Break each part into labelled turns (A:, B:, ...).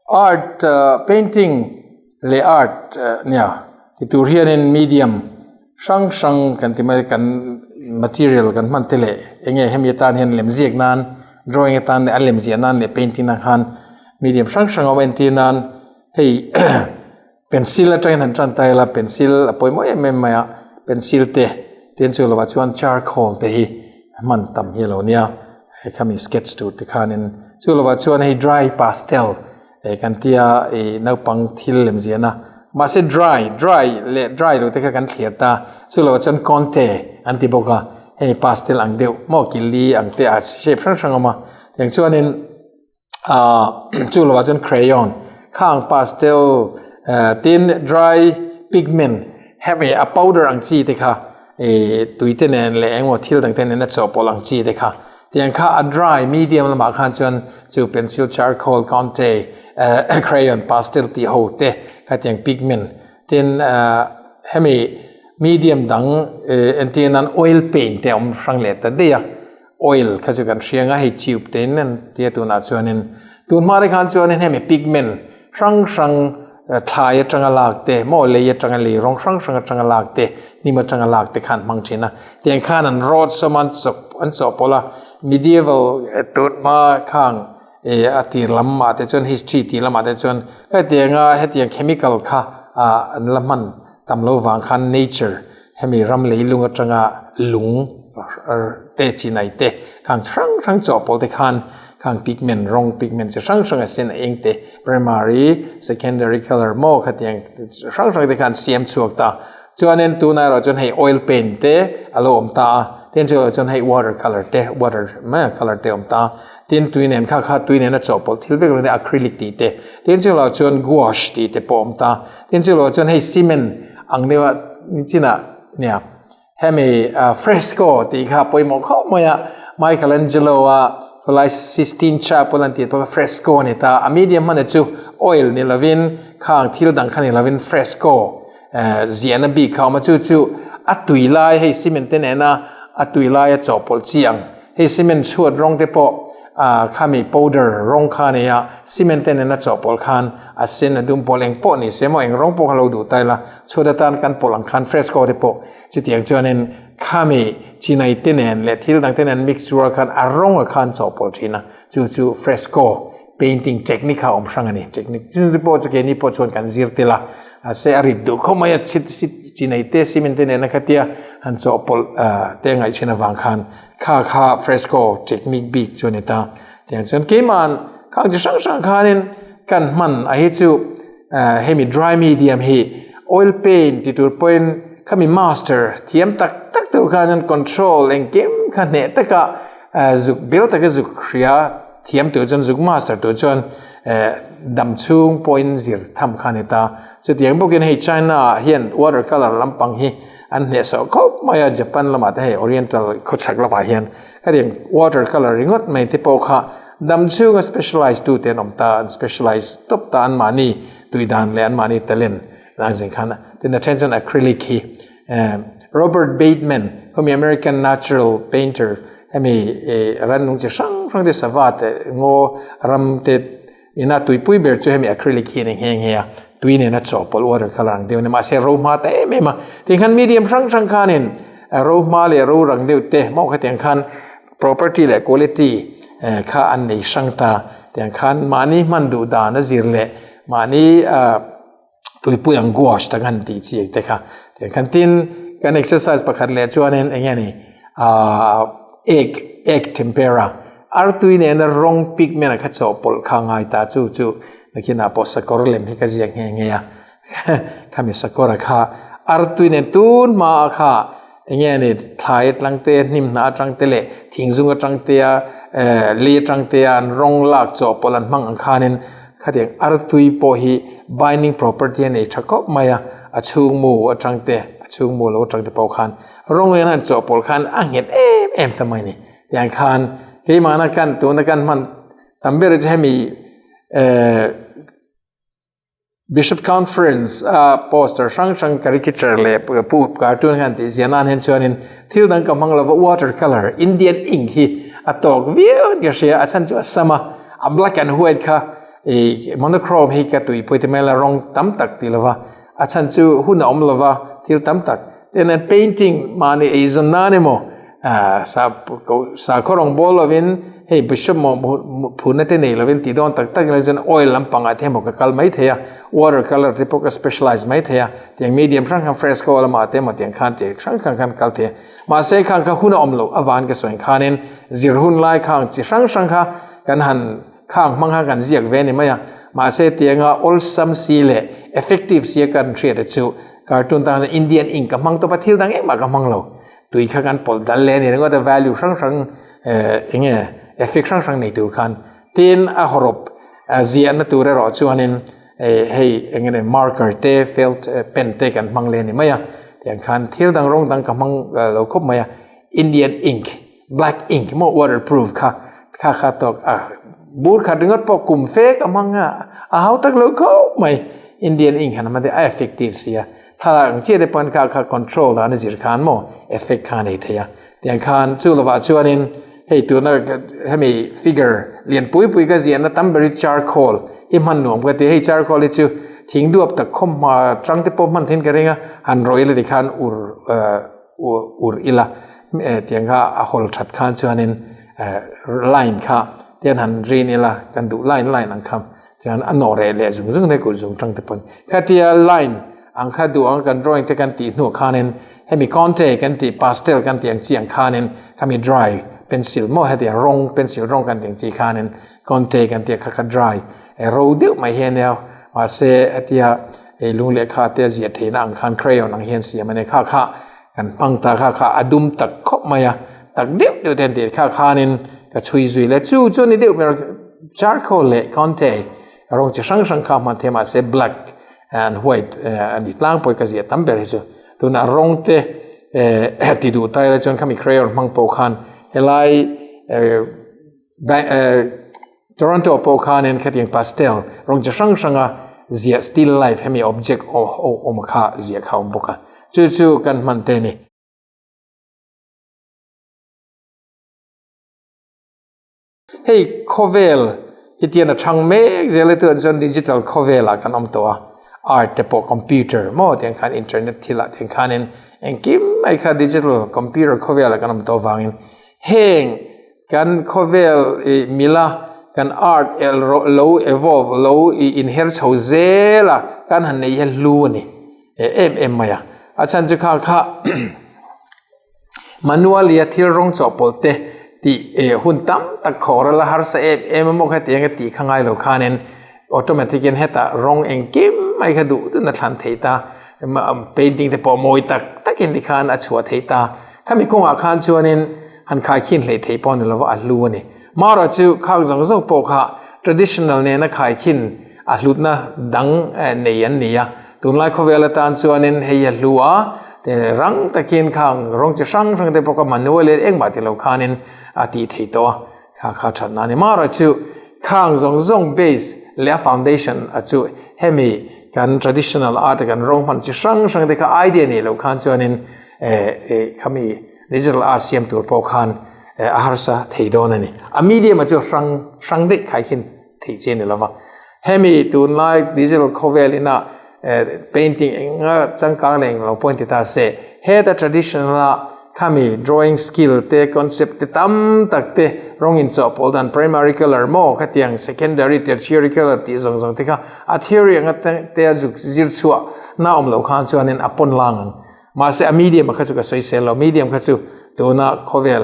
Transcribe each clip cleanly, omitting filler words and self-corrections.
A: Art painting leh art nia ti tur hianin medium hrang hrang kan ti mai kan material kan hman te leh eng nge hemi atan hian lem ziak nan drawing atan leh a lem ziah nan leh painting nan khan medium hrang hrang a awm a entir nan hei pencil atangin han tan ta ila pencil a pawimawh em em mai a pencil te tin chu lovah chuan charcoal te hi hman tam hi a lo nia. Hei khami sketch tur te khanin chu lovah chuan hei dry pastel eh kan tia ih naupang thil lem ziahna mahse dry dry leh dry lo te kha kan thliar ta chu lovah chuan conte an ti bawk a hei pastel ang deuh maw kili ang te a shape hrang hrang a awm a tiang chuanin ah chu lovah chuan crayon khang pastel eh tin dry pigment hemi a powder ang chi te kha. Ih tui te nen leh engemaw thil dang te nen a chawhpawlh ang chi te kha tiang kha a dry medium lamah khan chuan chu pencil charcoal conte eh crayon pastel tih ho te kha tiang pigment tin eh hemi medium dang eh entir nan oil paint te a awm hrang leh ta daih a oil kha chu kan hria ang a hei tube te in an tia tunah chuanin tun hma te khan chuanin hemi pigment hrang hrang thlai atanga lak te maw lei atanga lei rawng hrang hrang atanga lak te hnim atanga lak te khan hmang thin a tiang khan an rawt sawm an chawp an chawhpawlh a medieval tun hma khang ih a tir lam ah te chuan history tih lamah te chuan hetianga hetiang chemical kha ah an la hman tam lo vang khan nature hemi ram leilung atanga lung te chinai te khang hrang hrang chawhpawlh te khan khang pigment rawng pigment chi hrang hrang a sen a eng te primary secondary colour maw khatiang hrang hrang te khan siam chhuak ta chuanin tunah erawh chuan hei oil paint te a lo awm ta a tin chu erawh chuan hei water colour te water mai colour te a awm ta tin tui nen kha kha tui nen a chawhpawlh thil vek lo acrylic tih te tin chu erawh chuan gouache tih te pawh a awm ta tin chu erawh chuan hei cement ang deuha chinah nia hemi fresco tih kha pawimawh khawp mai a Michelangelo a khawlai Sistine Chapel an tih pawh kha fresco a ni ta a medium hmana chu oil ni lovin khang thil dang kha ni lovin fresco ziahna bik kha a awm a chu chu a tui lai hei cement te nena a tui laia chawhpawlh chi ang Hei cement chhuat rawng te pawh ah khami powder rawng kha a nei a, cement te nena chawhpawlh khan a sen a dum pawl eng pawh ni se maw eng rawng pawh kha lo duh ta ila chhuat atan kan pawlh ang khan fresco te pawh chutiang chuanin khami chinai te nen leh thil dang te nen mix rual khan a rawng a khan chawhpawlh thin a, chu chu fresco painting technique kha a awm hrang a ni technique chu te pawh chu keini pawh chuan kan zir tel a mahse a rit duh khawp mai a chinai te cement te nena khatia han chawhpawlh te a ngaih thin avang khan Kha kha fresco technique bik chu a ni ta. Tiang chuan keima'n khang chi hrang hrang khanin kan hman a hi chu hemi dry medium hi oil paint ti tur pawhin khami master thiam tak tak tur khan chuan control engkim kha hneh taka zuk bel taka zuk hria thiam tur chuan zuk master tur chuan dam chhung pawhin zir tham kha a ni ta. Chutiang bawkin hei China ah hian water colour lampang hi An hnehsawh khawp mai a, Japan lamah te hei Oriental khawchhak lamah hian khatiang water colour ringawt mai te pawh kha dam chhunga specialise tu te an awm ta, an specialise tawp ta anmahni tui dan leh anmahni talent dan zing khan tin a then chuan acrylic hi Robert Bateman khawmi American natural painter hemi rannung chi hrang hrang te sava te ngaw ram te Ina tuipui ber chu hemi acrylic hi a ni nghe nghe a, tui nena chawhpawlh water colour ang deuh a ni mahse ro hma ta em em a, tiang khan medium hrang hrang khanin ro hma leh ro rang deuh te maw khatiang khan property leh quality kha an nei hrang ta, tiang khan mahni hman duh dan a zir leh mahni tuipui ang gouache tak an tih chi te kha tiang khan tin kan exercise pakhat leh chuanin eng nge ni ahh egg egg tempera artui nena rawng pigment a kha chawhpawlh kha ngai ta chu chu nakinah pawh sakawr lem hi ka ziak nghe nghe a khami sakawr a kha artui nen tun hma a kha eng nge ni thlai atang te hnim hnah atang te leh thingzung atang te a eh lei atang te a an rawng lak chawhpawlh an hmang ang khanin Khatiang artui pawh hi binding property a nei tha khawp mai a, a chhung mu atang te, a chhung mu lo atang te pawh khan rawng lian han chawhpawlh khan a nghet em em ta mai a ni. Tiang khan keimahna kan tuna kan hman tam ber chu hemi eh Bishop Conference a poster hrang hrang caricature leh pu cartoon khan tih ziah nan hian chuanin thil dang ka hmang lova water colour Indian ink hi a tawk viau in ka hria a chhan chu a sam a. A black and white kha. I monochrome hi ka tuipui ti mai la rawng tam tak ti lova a chhan chu hun a awm lova thil tam tak ten an painting mahni eizawn nan emaw sa sakhaw rawng bawl lovin hei bishop maw phunna te nei lovin tih dawn tak tak ila chuan oil lampang ah te emaw ka kal mai thei a water colour te pawh ka specialize mai thei a tiang medium hrang hrang fresco lamah te emaw tiang khan tiang hrang hrang khan kal thei a mahse khang kha hun a awm loh avan ka sawi khanin zir hun lai khang chi hrang hrang kha kan han Khang hmang kha kan ziak ve a ni mai a, mahse tianga awlsam si leh effective si a kan hriat te chu cartoon tan chuan Indian ink ka hmang tawp a, thil dang engmah ka hmang lo. Tui kha kan pawlh dal leh a ni ringawt a, value hrang hrang eng nge effect hrang hrang nei tur khan. Tin, a hawrawp ziahna tur erawh chuanin hei eng nge marker te felt pen te kan hmang leh a ni mai a, tiang khan thil dang rawng dang ka hmang lo khawp mai a, Indian ink. Black ink maw waterproof kha kha kha tawk a bur khat ringawt pawh kum fe ka hmang a a hau tak lo khawp mai Indian ink han hman te a effective si a thlalak ang chiah te pawn kha kha control dan a zir khan maw effect kha a nei thei a tiang khan chu lovah chuanin hei tuna hemi figure lian pui pui ka ziahna tam ber hi charcoal hi hman nuam ka ti hei charcoal hi chu thing duap tak khawm hma tang te pawh hman thin ka ring a han rawih ila tikhan ur ur ila tiang kha a hawl that khan chuanin line kha tian han rin ila kan duh line line ang kha chuan a nawh reh leh zung zung te kut zung tang te pawn khatia line ang kha duh ang kan drawing te kan tih hnuah khanin hemi conte kan tih pastel kan tih ang chi ang khanin khami dry pencil maw hetiang rawng pencil rawng kan tih ang chi khanin conte kan tih kha kha dry ro deuh mai hi ania mahse hetia lung lehkha te a ziah theihna ang khan crayon ang hian siam ania kha kha Kan hmang ta kha kha a dum tak khawp mai a, tak deuh deuh te an tih kha khanin ka chhui zui le chu chu a ni deuh ber charcoal leh conte rawng chi hrang hrang kha hman thei mahse black and white a ni tlangpui ka ziah tam ber hi chu tunah rawng te ti duh ta ila chuan khami crayon hmang pawh khan helai Toronto pawh khanin khatiang pastel rawng chi hrang hranga ziah still life hemi object awm kha ziah kha awm bawk a, chu chu kan hman te a ni. Hei khawvel hi tian a chhang mek zel e tuan chuan digital khawvelah kan awm tawh a, art te pawh computer maw tiang khan internet thilah tiang khanin engkim mai kha digital computer khawvelah kan awm tawh avangin heng Kan khawvel i mila kan art el lo evolve lo i inher chho zel a, kan han nei hi hlu a ni em em mai a. A chhan chu kha kha manual-i a thil rawng chawhpawlh te tih hun tam tak khawh ral a harsa em em a maw kha tiang a tih kha ngai lo khanin automatic-in hetah rawng engkim mai kha duh dun a thlan thei ta, painting te pawh mawi tak takin tikhan a chhuah thei ta. Khami kawngah khan chuanin Han khaikhin hleih theih pawh ni lova a hlu a ni. Mara chu khak zawng zawng pawh kha traditional nena khaikhin a hlutna dang nei an ni a. Tunlai khawvel atan chuanin hei a hlu a, rang takin khang rawng chi hrang hrang te pawh kha manual in engmah ti lo khanin a tih theih tawh a, kha kha thatna a ni. Mara chu khang zawng zawng base leh a foundation a chu hemi kan traditional art kan rawng hman chi hrang hrang te kha idea nei lo khan chuanin khami Digital art siam tur pawh khan a harsa thei dawn a ni. A medium ah chu hrang hrang daih khai khin theih chi a ni lova. Hemi tunlai digital khawvel ina painting enga changkang leh englo pawh in ti ta se, heta traditional a khami drawing skill te concept te tam tak te rawng inchawhpawl dan primary colour maw khatiang secondary tertiary colour tih zawng zawng te kha a theory anga te a zuk zir chhuah na awm loh khan chuanin a pawn lang ang. Mahse a medium a kha chu ka sawi sel lo, medium kha chu tuna khawvel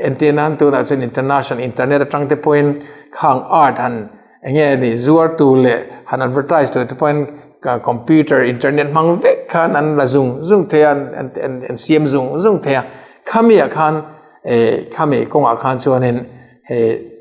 A: entir nan tunah chuan international internet atang te pawhin khang art han eng nge ni zuar tu leh han advertise tur te pawhin computer internet hmang vek khan an la zung zung thei a an siam zung zung thei a khami ah khan khami kawngah khan chuanin hei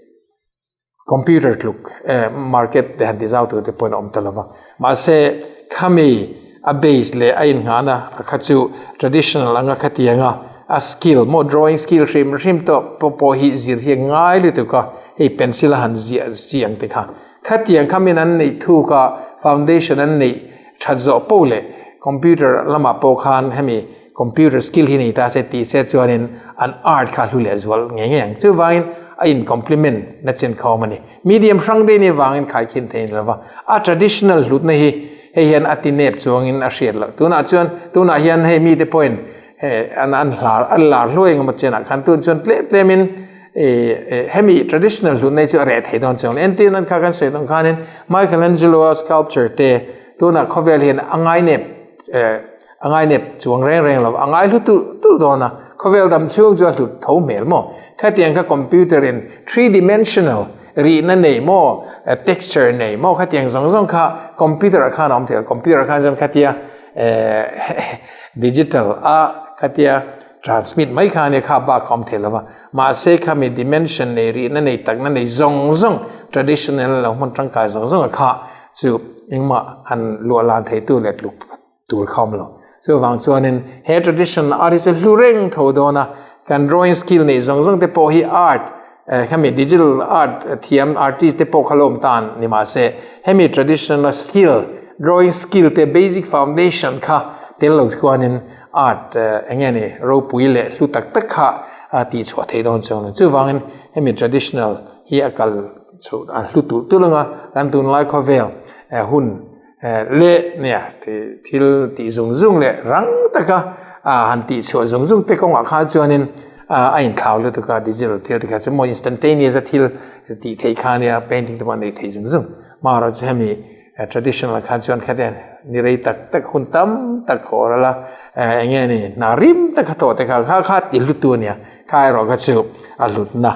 A: Computer tluk market te han ti zau tur te pawhin a awm ta lova. Mahse, khami a base leh a innghahna a kha chu traditional anga khatianga a skill maw drawing skill hrim hrim tawh pawh pawh hi zir hi a ngai lutuk a, hei pencil a han ziah chi ang te kha. Khatiang khamin an neih thuk a, foundation an neih that zawh poh leh computer lamah pawh khan hemi computer skill hi nei ta se tih se chuanin an art kha a hlu lehzual ngei ngei ang. Chuvangin. a in complement na chen kha awm a ni. Medium hrang dei ni vangin khaikhin thei a ni lova, a traditional hlutna hi hei hian a ti nep chuangin a hriat loh. Tunah chuan tunah hian hei mite pawhin he an an hlar an lar hluai engemaw chenah khan tun chuan tlem tlemin ih hemi traditional hlutna hi chu a reh thei dawn chuang lo. Entir nan kha kan sawi dawn khanin Michelangelo-a sculpture te tunah khawvel hian a ngainep eh a ngainep chuang reng reng lo, a ngai hlu tulh tulh dawn a, khawvel dam chhung chu a hlut tho hmel maw? Khatiang kha computer in three dimensional rihna nei maw, texture nei maw, khatiang zawng zawng kha computer ah khan a awm thei lo, computer ah khan chuan khatia digital a khatia transmit mai kha ania kha bak a awm thei lo va, mahse khami dimension nei rihna nei takna nei zawng zawng traditional lo hmun tangkai zawng zawng a kha chu engmah han luah lan theitu leh tluk tur kha awm lo. Chuvang chuanin he traditional art hi chu hlu reng tho dawn a, kan drawing skill neih zawng zawng te pawh hi art hemi digital art thiam artist te pawh kha la awm tan ni mahse hemi traditional skill drawing skill te basic foundation kha tel lo chuanin art eng nge ni ropui leh hlu tak tak kha a tihchhuah theih dawn chuang lo. Chuvangin hemi traditional hi a kal chhoh a hlu tulh tulh ang a, kan tunlai khawvel hun leh nia thil tih zung zung leh rang taka han tih chhuah zung zung te kawngah khan chuanin a inthlau lutuk a digital thil te kha chu maw instantaneous a thil tih theih kha ania painting te pawh an nei thei zung zung marawh chu hemi traditional ah khan chuan khatiang ni rei tak tak hun tam tak a awrh a eng nge ni hna rim tak a thawh te kha kha kha ti hlutu ania kha erawh kha chu a hlutna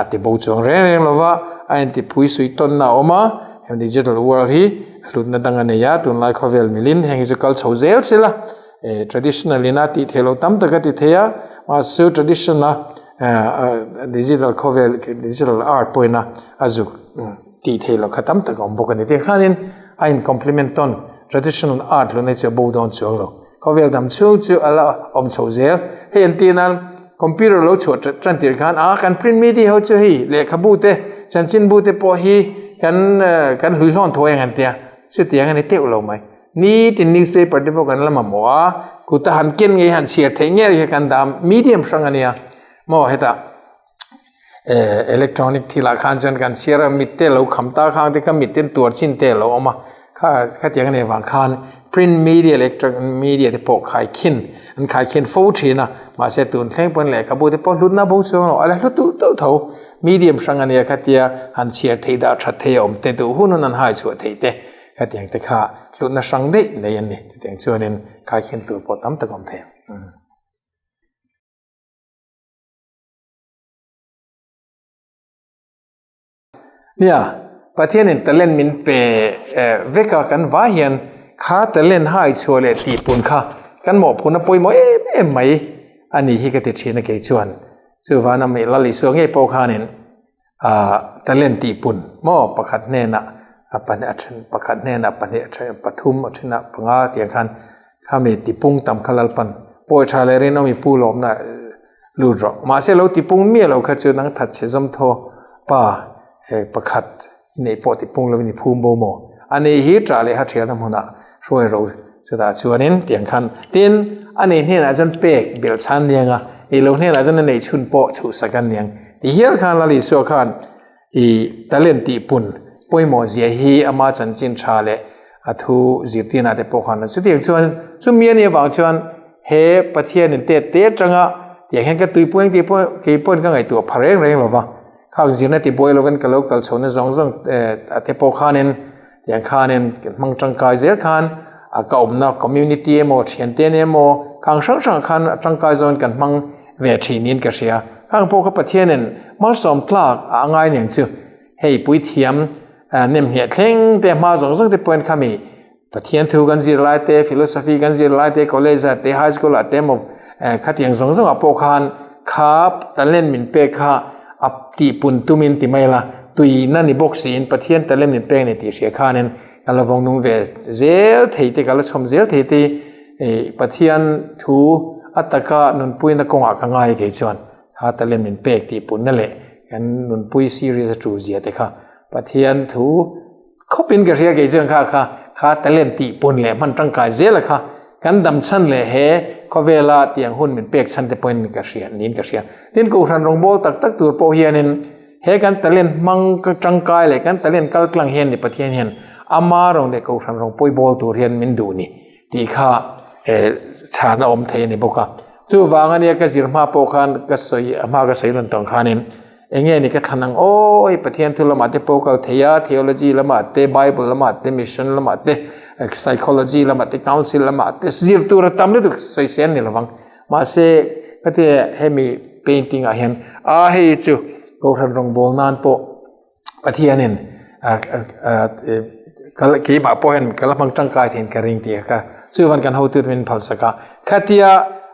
A: a ti bo chuang reng reng lo va, a inti phui suih tawnna a awm a, heng digital world hi hlutna dang a nei a, tunlai khawvel milin heng hi chu kal chho zel sela, eh traditional in a tih theih loh tam tak a ti thei a, mahse tradition a digital khawvel digital art pawhin a a zuk tih theih loh kha tam tak a awm bawk a ni. Tiang khanin a in complement tawn traditional art hlutna hi chu a bo dawn chuang lo. Khawvel dam chhung chu a la awm chho zel. Hei an tih nan computer lo chhuah ṭan ṭan tir khan a kan print media ho chu hei lehkhabu te chanchinbu te pawh hi kan kan hlui hlawn thawi ang an tia chutiang a ni teuh lo mai. Nitin newspaper te pawh kan la mamawh a kuta han ken ngei han chhiar theih ngei hi kan dah medium hrang a nia maw hetah electronic thil ah khan chuan kan chhiar a mit te lo kham ta khang te kha mit ten tuar chin te alo awm a kha khatiang a nih vang khan print media electronic media te pawh khaikhin an khaikhin fo thin a mahse tun thleng pawn lehkhabu te pawh hlutna bo chuang lo a la hlu tulh tulh tho medium hrang a nia khatia han chhiar theih dah that theih a awm te duh hun hun an hai chhuah theih te khatiang te kha hlutna hrang daih nei an ni chutiang chuanin khaikhin tur pawh tam tak a awm thei ang. Nia, Pathianin talent min pe vek a, kan vai hian kha talent hai chhuah leh tihpun kha kan mawhphurhna pawimawh em em mai a ni hi ka ti thin a kei chuan. Chuvana mi Lal Isua ngei pawh khanin talent tihpun maw pakhat hnenah a pahnih a then pakhat hnenah pahnih a then pathum a thenah panga tiang khan khami tipung tam kha Lalpan pawi tha leh rinawmi pu lawmna lut rawh. Mahse lo tipung miah lo kha chu nang that chhe zawm thaw pa he pakhat i neih pawh tipung lovin i phum bo maw? A nei hi ṭah leh ha ṭhialna hmunah hruai ro chutah chuanin tiang khan tin a nei hnenah chuan pek belh chhan niang a, nei lo hnenah chuan a neih chhun pawh chhuhsak an niang. Ti hial khan Lal Isua khan i talent tihpun pawimawh zia hi ama chanchin ṭha leh a thu zirtirna te pawh khan chutiang chuan chumi a nih avang chuan he Pathianin tet te atanga tiang hian ka tuipui ang tih pawh kei pawhin ka ngaihtuah pha reng reng lo va, khang zirna ti buai lovin ka lo kal chhohna zawng zawng a te pawh khanin tiang khanin hmang tangkai zel khan a ka awmna community emaw thiante emaw khang hrang hrang khan a tangkai zawngin kan hmang ve thin niin ka hria. Khang pawh kha Pathianin malsawm tlak a angai nen chu hei puithiam nemhniah thleng te hma zawng zawng te pawhin khami Pathian thu kan zir lai te, philosophy kan zir lai te, college ah te, high school ah te emaw khatiang zawng zawng ah pawh khan kha talent min pek kha a tihpun tumin ti mai la, tuina ni bawk siin Pathian talent min pek ni tih hria khanin ka la vawng nung ve zel thei te, ka la chhawm zel thei te Pathian thu a taka nunpuina kawngah ka ngai kei chuan kha talent min pek tihpunna leh kan nunpui series a tul zia te kha Pathian thu Khawpin ka hria kei chuan kha kha kha talent tih pun leh hman tangkai zel a kha Kan dam chhan leh he khawvela tiang hun min pek chhan te pawhin ka hria niin ka hria. Tin, Kohhran rawngbâwl tak tak tur pawh hianin he kan talent hmang tangkai leh kan talent kal tlang hian ni Pathian hian ama rawng leh Kohhran rawng pawi bawl tur hian min duh ni tih kha chhan a awm thei a ni bawk a. Chuvang ania ka zir hma pawh khan ka sawi a hma ka sawi rawn tawng khanin enge ni ka thlan ang aw hei Pathian thu lamah te pawh kal thei a, theology lamah te, bible lamah te, mission lamah te, psychology lamah te, council lamah te zir tur a tam lutuk sawi sen ni lovang. Mahse heti hemi painting ah hian a hei chu Kohhran rawngbâwl nân pawh Pathianin keimah pawh hian ka la hmang tangkai theiin ka ring tih kha chuvan kan hotu min phalsak a. Khatia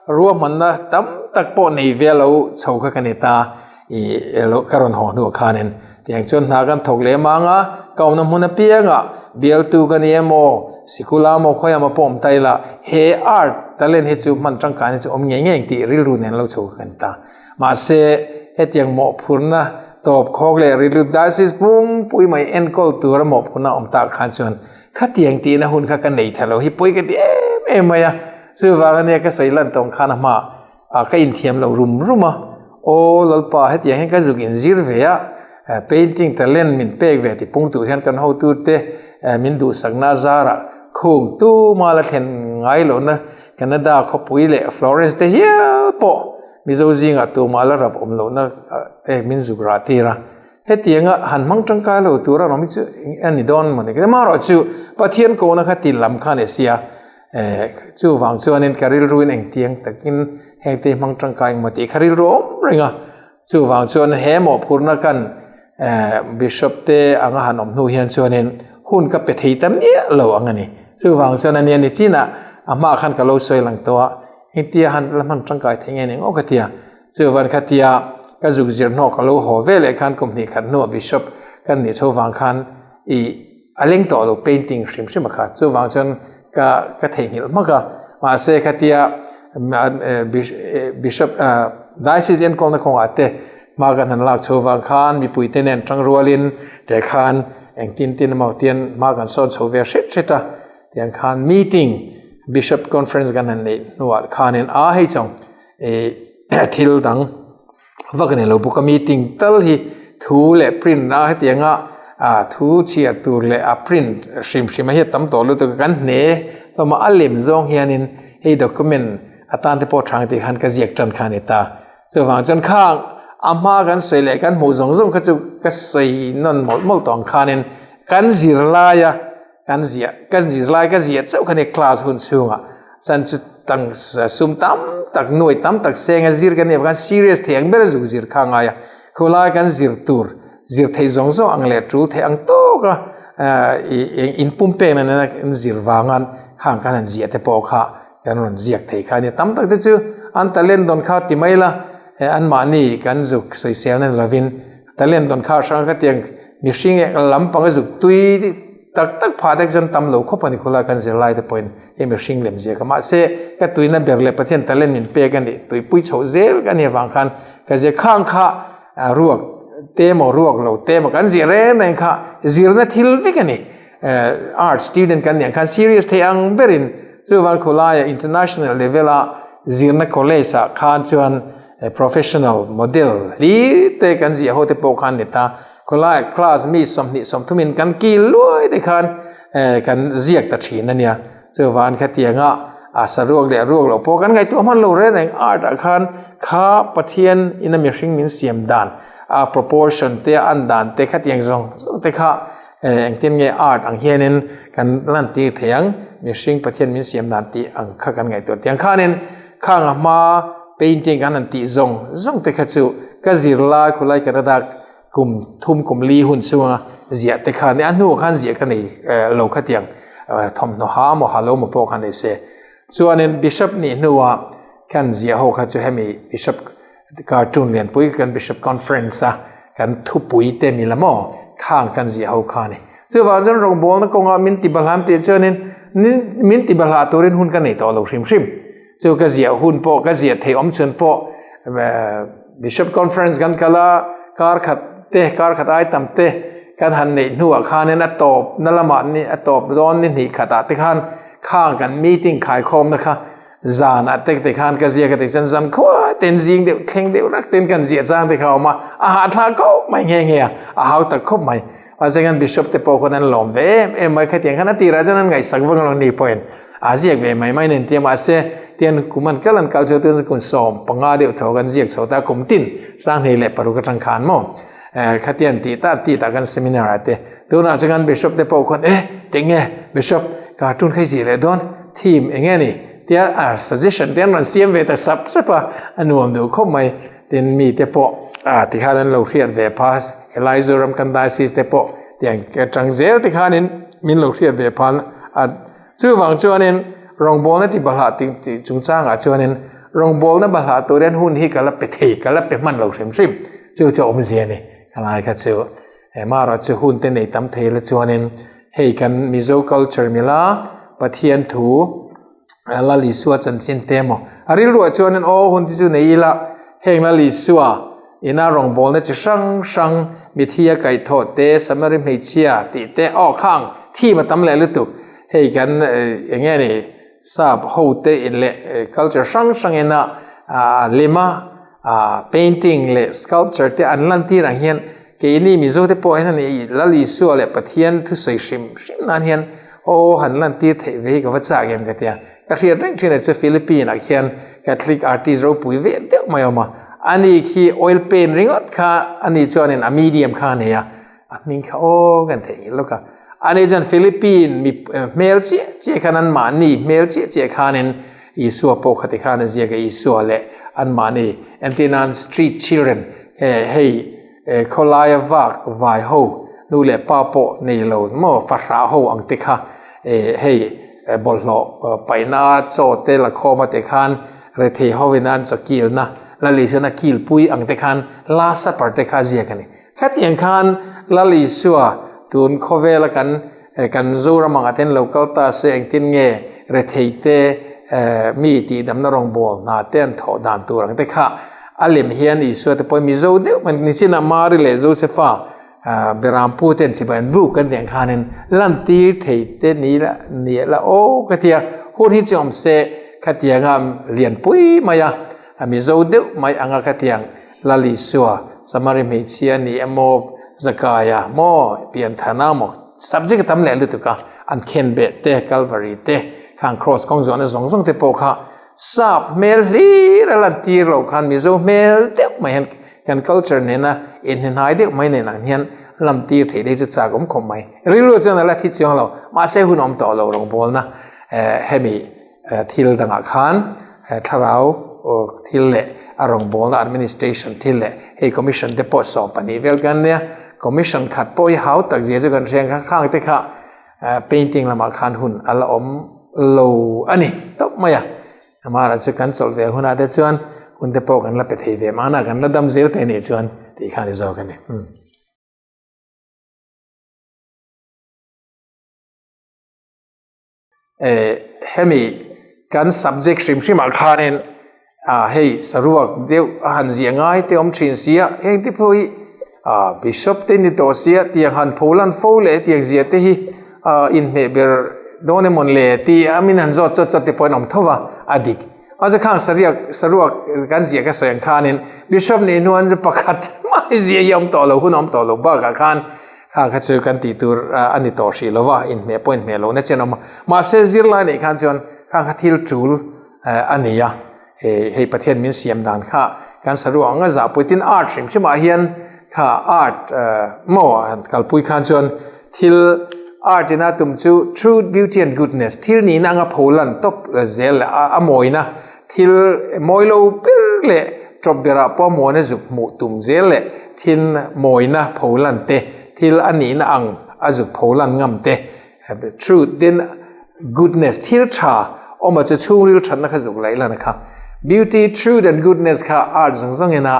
A: ruahmanna tam tak pawh nei ve lo chho kha ka ni ta i ka rawn haw hnuah khanin tiang chuan hna kan thawk leh mang a, ka awmna hmun apiangah bialtu ka ni emaw sikula emaw khawi emaw pawh awm ta ila he art talent hi chu hman tangkai hi chu awm ngei ngei tih rilru nen lo chho kha ka ni ta. Mahse, hetiang mawhphurhna tawp khawk leh rilru diocese pum pui mai enkawl tura mawhphurhna awm tak khan chuan khatiang tihna hun kha ka nei tha lo hi pawi ka ti em em mai a. Chuvang ania ka sawi lan tawng khan a hma ah ka inthiam lo rum rum a, Aw Lalpa hetiang hian ka zuk inzir ve a, painting talent min pek ve ti pung tur hian kan hotute min duhsakna zarah khung tuma la thlen ngai lohna Canada khawpui leh Florence te hial pawh Mizo zingah tumah la rap awm lohna te min zuk rah tir a. Hetianga han hmang tangkai lo tur a rawng hi chu a ni dawn maw ni. Amaherawh chu Pathian kohna kha ti lam kha a ni sia. Chuvang chuanin ka rilruin engtiang takin heng te hi hmang tangkai eng maw tih kha rilru a awm reng a. Chuvang chuan he mawhphurhna kan Bishop te anga han awm hnu hian chuanin hun ka pe thei ta miah lo ang a ni. Chuvang chuan ania ni chinah a hmaah khan ka lo sawi lang tawh a, engtia han la hman tangkai thei nge ni ngawt ka ti a. Chuvan khatia ka zuk zir hnawh ka lo haw ve leh khan kum hnih khat hnuah Bishop kan nih chho vang khan i a leng tawh lo painting hrim hrim a kha. Chuvang chuan ka ka theihnghilh hmak a. Mahse khatia Bishop Diocese enkawlna kawngah te hma kan han lak chho vang khan mipuite nen tang rualin te khan engtin tin emaw tian hma kan sawn chho ve hret hret a. Tiang khan meeting Bishop Conference kan han neih hnuah khanin a hei chawng thil dang vak a ni lo bawk a meeting tal hi thu leh print a hetianga thu chhiar tur leh a print hrim hrim a hi a tam tawh lutuk a kan hne hlawm a a lem zawng hianin hei document atan te pawh thang tih khan ka ziak tan kha a ni ta chuvang chuan khang a hma kan sawi leh kan hmuh zawng zawng kha chu ka sawi nawn mawlh mawlh tawh ang khanin kan zirlaia Kan ziah kan zirlai ka ziah chauh kha ni class hun chhungah chan chu tang sum tam tak nuai tam tak seng a zir kan nih avang khan serious thei ang ber a zuk zir kha a ngai a, khulai kan zir tur zir theih zawng zawng ang leh tul theih ang tawk a ih in pum pek na nena kan zir vang a khang khan han ziah te pawh kha kan rawn ziak thei kha a nia tam tak te chu an talent dawn kha ti mai la anmahni kan zuk sawisel na ni lovin Talent dawn kha hrang khatiang mihring eh lampang a zuk tui tak tak phah te chuan tam lo khawp a ni khawlai kan zirlai te pawhin hei mihring lem zia kha mahse ka tuina ber leh Pathian talent min pek a nih tuipui chhoh zel ka nih avang khan ka zir khang kha ruak te emaw ruak lo te emaw kan zir reng reng kha zirna thil vek a ni art student kan nih ang khan serious thei ang berin chuvang khawlaia international level a zirna college ah khan chuan Professional model hlir te kan ziah ho te pawh khan ni ta. Khawlai class mi 20 30 in kan kil luai te khan kan ziak ta thin a nia. Chuvan khatianga a saruak leh ruak loh pawh kan ngaihtuah hman lo reng reng art ah khan kha Pathian in a mihring min siam dan a proportion te a an dan te khatiang zawng zawng te kha engtin nge art ang hianin kan lantir thei ang mihring Pathian min siam dan tih ang kha kan ngaihtuah tiang khanin Khang a hma painting an han tih zawng zawng te kha chu ka zirlai khawlai Canada kum thum kum li hun chunga ziah te kha nia a hnuah khan ziah ka nei lo khatiang thawmhnaw ha maw ha lo maw pawh kha nei se. Chuanin Bishop nih hnuah kan ziah ho kha chu hemi Bishop cartoon lianpui kan Bishop Conference a kan thupui te mila maw khang kan ziah ho kha a ni. Chuvang chuan rawngbawlna kawngah min ti balham tih chuanin min ti balhah turin hun ka nei tawh lo hrim hrim. Chu ka ziah hun pawh ka ziah theih awm chhun pawh Bishop Conference kan kal a, kar khat te kar khat ai tam te kan han neih hnuah khanin a tawp na lamah ni a tawp dawn ni hnih khatah te khan. Khang kan meeting khaikhawmna kha zan ah tek te khan ka ziak a ti chuan zan khua ten zing deuh thleng deuh rak ten kan ziah chang te kha a awm a, a hahthlak khawp mai nghe nghe a, a hau tak khawp mai. Mahse kan Bishop te pawh khawn an lawm ve em em mai khatiang khan a tirah chuan an ngaihsak vang lo ni pawhin a ziak ve mai mai nen tia mahse tian kum an kal an kal chho tun kum 15 deuh tho kan ziak chho ta kum tin 2006 atang khan maw khatiang tih ta tih ta kan seminar ah te tunah chuan kan Bishop te pawh khawn e tinge Bishop cartoon kha i zir leh dawn theme enge ni tia a suggestion te an rawn siam ve ta sap sap a a nuam duh khawp mai. Tin, mite pawh tikhan an lo hriat ve pha, helai Zoram kan Diocese te pawh tiang atang zel tikhanin min lo hriat ve pha a. Chuvang chuanin rawngbawlna ti bahlah tih chungchangah chuanin rawngbawlna bahlah tur hian hun hi ka la pe thei, ka la pe hman lo hrim hrim. Chu chu awmzia a ni. Helai kha chu hemarawh chu hun te nei tam thei la chuanin hei kan Mizo culture mila Pathian thu, Lal Isua chanchin te emaw a rilruah chuanin aw hun te chu nei ila heng Lal Isua ina rawngbawlna chi hrang hrang mithi a kaihthawh te Samari hmeichhia tih te aw khang thim a tam leh lutuk hei kan eng nge ni sap ho te in leh culture hrang hrang ina lema painting leh sculpture te an lantir ang hian keini Mizo te pawh hian Lal Isua leh Pathian thusawi hrim hrim nan hian Aw, han lantir theih ve hi ka va chak em ka ti a. Ka hriat reng thin a chu Philippine ah khian Catholic artist ropui ve deuh mai a awm a. Ani khi oil paint ringawt kha ani chuanin a medium kha a nei a, a hming kha aw kan theih ngil lawk a. Ani chuan Philippine mi hmel chiah chiah khan anmahni hmel chiah chiah khanin Isua pawh khati khan a ziak a, Isua leh anmahni entir nan street children hei Khawlaia vak vai ho nu leh pa pawh nei lo maw fahrah ho ang te kha hei bawlhhlawh paihna chaw te la khawm a te khan rethei ho in an chaw kilna Lal Isuan a kilpui ang te khan Last Supper te kha a ziak a ni. Khatiang khan Lal Isua tun khawvela kan kan Zoram angah ten lo kal ta se engtin nge rethei te mi tihdamna rawngbâwl hna te an thawh dan tur ang te kha a lem hian Isua te pawhin Mizo deuh mai nichinah Mari leh Josefa Berampu ten chibai an buk kan tih ang khanin lantir thei te ni la ni la aw ka tia hun hi chu awm se khatianga lianpui mai a Mizo deuh mai anga khatiang Lal Isua, Samari hmeichhia ni emaw, Zakaia maw, Pianthana maw, subject a tam leh lutuk a, an khenbeh te, Calvary te, khang cross kawng zawhna zawng zawng te pawh kha sap hmel hlir a lantir loh khan Mizo hmel deuh mai hian kan culture nena inhnehnai deuh mai nen ang hian lamtir theih te hi chu chak awm khawp mai. Rilru chuan a la thi chiang lo, mahse hun awm tawh lo rawngbawlna hemi Thil dangah khan thlarau thil leh a rawngbawlna administration thil leh hei commission te pawh 12 vel kan nia, commission khat pawh hi hau tak zia chu kan hria ang kha khang te kha painting lamah khan hun a la awm lo a ni tawp mai a, amaherawhchu chu kan chawlh ve hunah te chuan hun te pawh kan la pe thei ve mahna kan la dam zel te nih chuan tih kha a ni zawk a ni. Hemi kan subject hrim hrim ah khanin hei saruak deuh a han ziah ngai te awm thin sia heng te pawh hi bishop te ni tawh sia tiang han pho lan fo leh hetiang zia te hi inhmeh ber dawn emawn le tih a min han zawt chawt chawt te pawh an awm tho va a dik mahse khang saruak saruak kan ziah ka sawi ang khanin bishop nih hnuan chu pakhat mai zia hi a awm tawh lo hun a awm tawh lo bakah khan Kha kha chu kan tih tur a ni tawh hrih lo va, inhmeh pawh inhmeh lohna chian a awm a. Mahse zirlai neih khan chuan kha kha thil tul a ni a, hei Pathian min siam dan kha kan saruak anga zahpui tin art hrim hrimah hian kha art maw han kalpui khan chuan thil art ina tum chu truth, beauty and goodness thil nihna anga pholan tawp zel leh a mawina thil mawi lo ber leh tawp berah pawh mawina zuk hmuh tum zel leh thil mawina pholan te, thil a nihna ang a zuk pholan ngam te, truth then goodness thil tha awma chu chhungril thatna kha zuk laih lan kha beauty, truth and goodness kha art zawng zawng ina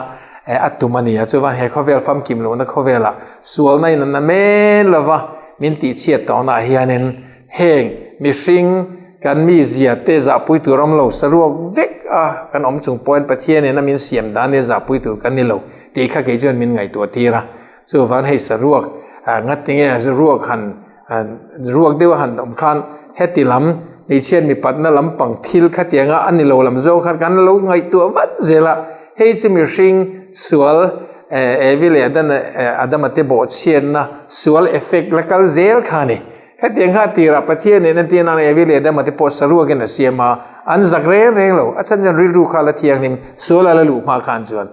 A: a tum a ni a, chuvan he khawvel famkim lohna khawvelah sualna in a na men lova min tihchhiat tawhnaah hianin Heng mihring kan mizia te zahpui tur awm lo, saruak vek a kan awm chung pawhin Pathianin a min siam dan nia zahpui tur kan ni lo tih kha kei chuan min ngaihtuah tir a. Chuvan hei saruak ngati nge ruak han ruak deuh a han awm khan heti lam Hmeichhiat mipatna lampang thil khatianga a ni lo lam zawng khan kan lo ngaihtuah vat zel a, hei chu mihring sual Evi leh Adama te bawhchhiatna sual effect la kal zel kha a ni. Khatiang kha a tirah Pathian nen an tihna Evi leh Adama te pawh saruakin a siam a, an zak reng reng lo. A chhan chuan rilru kha la thianghlim sual a la luh hma khan chuan.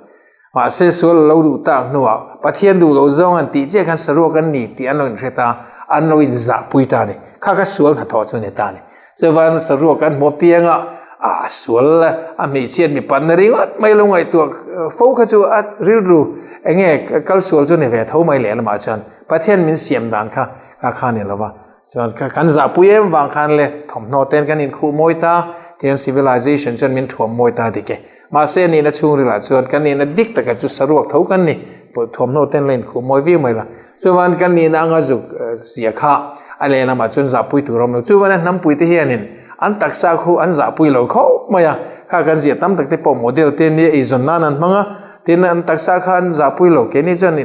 A: Mahse sual a lo duh tak hnuah Pathian duh loh zawng an tih chiah khan saruak an ni tih an lo inhre ta, an lo inzahpui ta a ni. Kha kha sual hnathawh chu a ni ta a ni. Chuvan saruak an hmu apianga a sual a hmeichhiat mipanna ringawt mai lo ngaihtuah fo kha chu a rilru enge kal sual chu ni ve tho mai leh lamah chuan Pathian min siam dan kha kha kha ni lova. Chuan kan zahpui em vang khan le thawmhnaw ten kan inkhuh mawi ta, tihian civilization chuan min thuam mawi ta dik e. Mahse nihna chhungrilah chuan kan nihna dik taka chu saruak tho kan ni, thuamhnaw ten la inkhuh mawi viau mai la. Chuvan kan nihna anga zuk zia kha a lehlamah chuan zahpui tur a awm lo. Chuvan a hnampui te hianin an taksa khu an zahpui lo khawp mai a, kha kan zia tam tak te pawh model te nia eizawn nan an hmang a, tin an taksa kha an zahpui lo. Keini chuan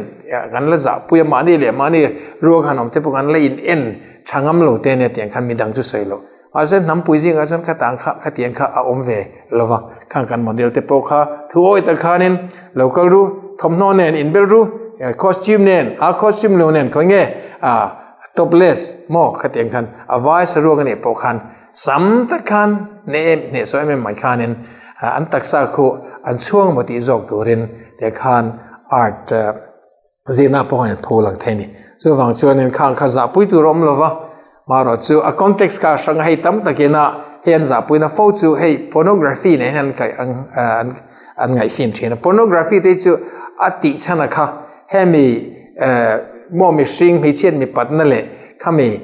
A: kan la zahpui a, mahni leh mahni ruak han awm te pawh kan la in en tha ngam lo te nia tiang khan midang chu sawi loh. Mahse hnampui zingah chuan khatang kha khatiang kha a awm ve lo va, khang kan model te pawh kha thu awi tak khanin lo kal ru, thawmhnaw nen inbel ru, costume nen, a costume lo nen khawi nge a topless maw khatiang khan a vai saruak a nih pawh khan sam tak khan hneh em hneh saw em em mai khanin an taksa khu an chhuang maw tih zawk turin te khan art Zirna pawh an pho lang thei a ni. Chuvang chuanin khang kha zahpui tur a awm lo va, marawh chu a context kha a hrang a, hei tam takin a hei an zahpuina fo chu hei pornography nen hian an kaih ang an an ngaihfin thin a. Pornography te chu a tih chhan a kha hemi maw mihring hmeichhiat mipatna leh khami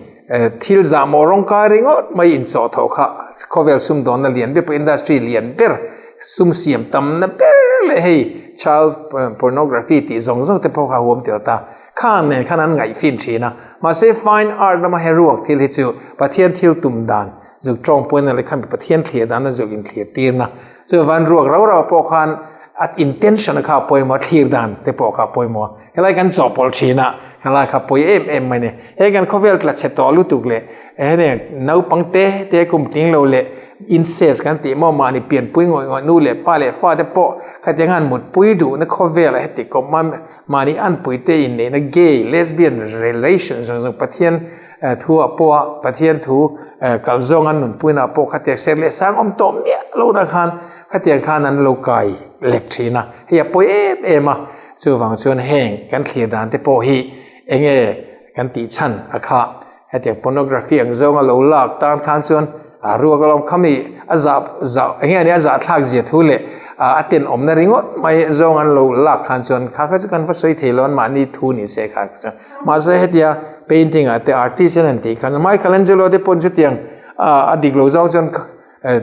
A: thil zahmawh rawngkai ringawt mai inchawh tho kha khawvel sumdawnna lian ber pawh industry lian ber sum siam tamna ber leh hei child pornography tih zawng zawng te pawh kha huam tel ta. Kha nen khan an ngaihfin thin a. Mahse fine art lama he ruak thil hi chu Pathian thil tum dan zuk tawng pawhin a leh khan Pathian thlir dan a zuk inthlir tirna. Chuvan ruak rau rau pawh khan a intention kha a pawimawh a, thlir dan te pawh kha a pawimawh a. Helai kan chawhpawlh thin a, helai kha pawi em em mai ni. He kan khawvel tla chhe tawh lutuk leh heng naupang te te kum tling lo leh incest kan tih maw mahni pianpui ngawih ngawih nu leh pa leh fa te pawh khatiang han mutpui duhna khawvelah heti kawp mahni anpui te inneihna gay, lesbian relation zawng zawng Pathian thu ah pawh a Pathian thu kal zawng an nunpuina ah pawh khatiang ser leh sang awm tawh miah lo na khan khatiang khan an lo kai lek thin a, hei a pawi em em a, chuvang chuan heng kan thlir dan te pawh hi enge kan tih chhan a kha hetiang pornography ang zawng a lo lak tan khan chuan a ruak alawm khami a zah zah enge ania a zah thlak zia thu leh a tenawmna ringawt mai zawng an lo lak khan chuan kha kha chu kan va sawi thei lo an mahni thu ni se kha kha chuan mahse hetia painting ah te artist an tih khan Michelangelo te pawn chutiang a dik lo zawng chuan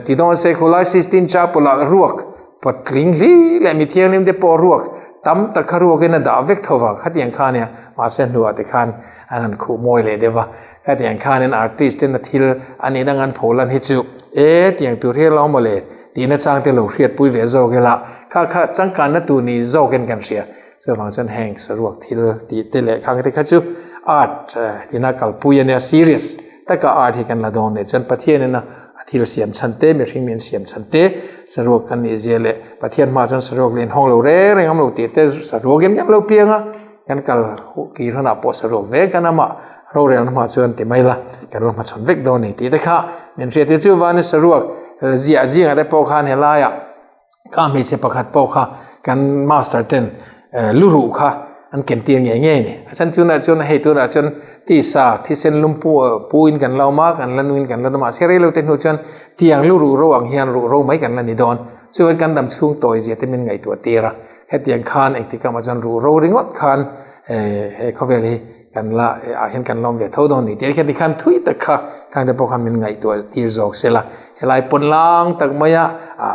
A: ti dawn se khulai Sistine Chapel ah ruak patling hli leh mi thianghlim te pawh ruak tam tak kha ruakin a dah vek tho va khatiang kha ania mahse hnuah te khan an han khuh mawi leh deuh va khatiang khanin artist ten a thil a nih dang an pho lan hi chu e tiang tur hi lo maw le tihna chang te lo hriatpui ve zawk ila kha kha changkanna tur ni zawkin kan hria chuvang chuan heng saruak thil tih te leh khang te kha chu art ina kalpui ania serious taka art hi kan la dawn leh chuan Pathianin a thil siam chhan te mihring min siam chhan te saruak kan nih zia leh Pathian hma chuan saruak leh inhawng lo reng reng awm lo tih te saruakin kan lo piang a kan kal kir hunah pawh saruak ve kan amah rorelna hma chuan ti mai la kan lo hmachhawn vek dawn a ni tih te kha min hriat te chuvanin saruak ziah zingah te pawh khan helaiah Kha hmeichhe pakhat pawh kha kan master ten lu ruh kha an ken tir ngei ngei a ni. A chhan chunah chuan hei tunah chuan tisa thisen lum pu puin kan la awm a, kan la nuin kan la dawm a, mahse rei lo te hnu chuan tiang lu ruh ro ang hian ruh ro mai kan la ni dawn. Chuan kan dam chhung tawi zia te min ngaihtuah tir a, hetiang khan engtik amah chuan ruh ro ringawt khan he khawvel hi kan la ah hian kan lawm ve tho dawn ni tih khian tikhan thui tak kha khang te pawh khan min ngaihtuah tir zawk se la helai pawn lang tak mai a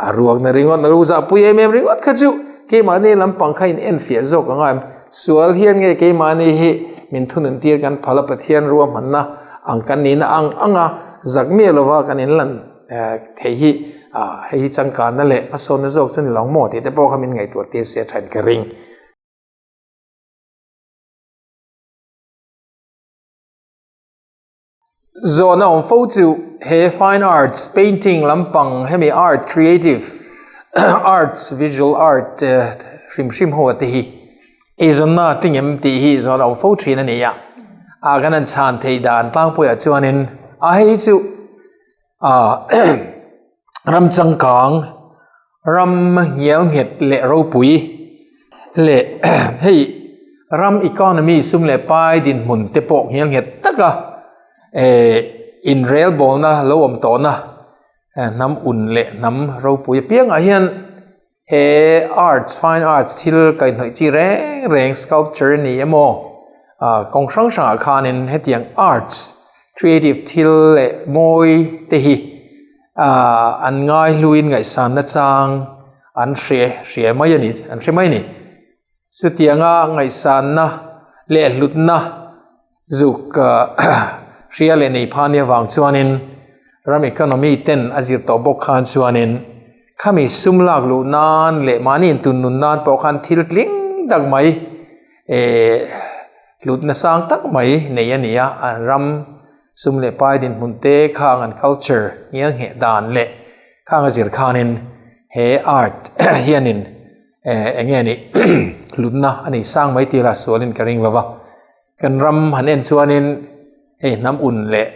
A: a ruak na ringawt na ru zah pui em em ringawt kha chu keimahni lampang kha in en fiah zawk anga em sual hian nge keimahni hi min thunun tir kan phal a Pathian ruahmanna ang kan nihna ang anga zak miah lova kan in lan thei hi hei hi changkanna leh hmasawnna zawk chu ni lo maw tih te pawh kha min ngaihtuah tir se a thain ka ring. Zawhna awm fo chu he fine arts painting lampang hemi art creative arts visual art hrim hrim ho te hi eizawnna tingem tih hi zawhna awm fo thin a ni a. A kan han chhan theih dan tlangpuiah chuanin a hei chu ah ram changkang ram ngial nghet leh ropui leh hei ram economy sum leh pai dinhmun te pawh ngial nghet taka eh inrel bawlna lo awm tawhna hnam un leh hnam ropui apiangah hian He arts, fine arts thil kaihhnawih chi reng reng sculpture a ni emaw ah kawng hrang hrangah khanin hetiang arts creative thil leh mawi te hi ah an ngai hluin ngaihsan nachang an hre hria mai a ni an hre mai a ni. Chutianga ngaihsanna leh hlutna zuk hria leh nei pha nia vang chuanin ram economy ten a zir tawh bawk khan chuanin khami sum lak luh nan leh mahni intun nun nan pawh khan thil tling tak mai eh hlutna sang tak mai nei a ni a, an ram sum leh pai dinhmun te khang an culture ngial ngheh dan leh khang a zir khanin he art hianin eh eng nge ni hlutna a nei sang mai tira sualin ka ring lova kan ram han en chuanin hei hnam un leh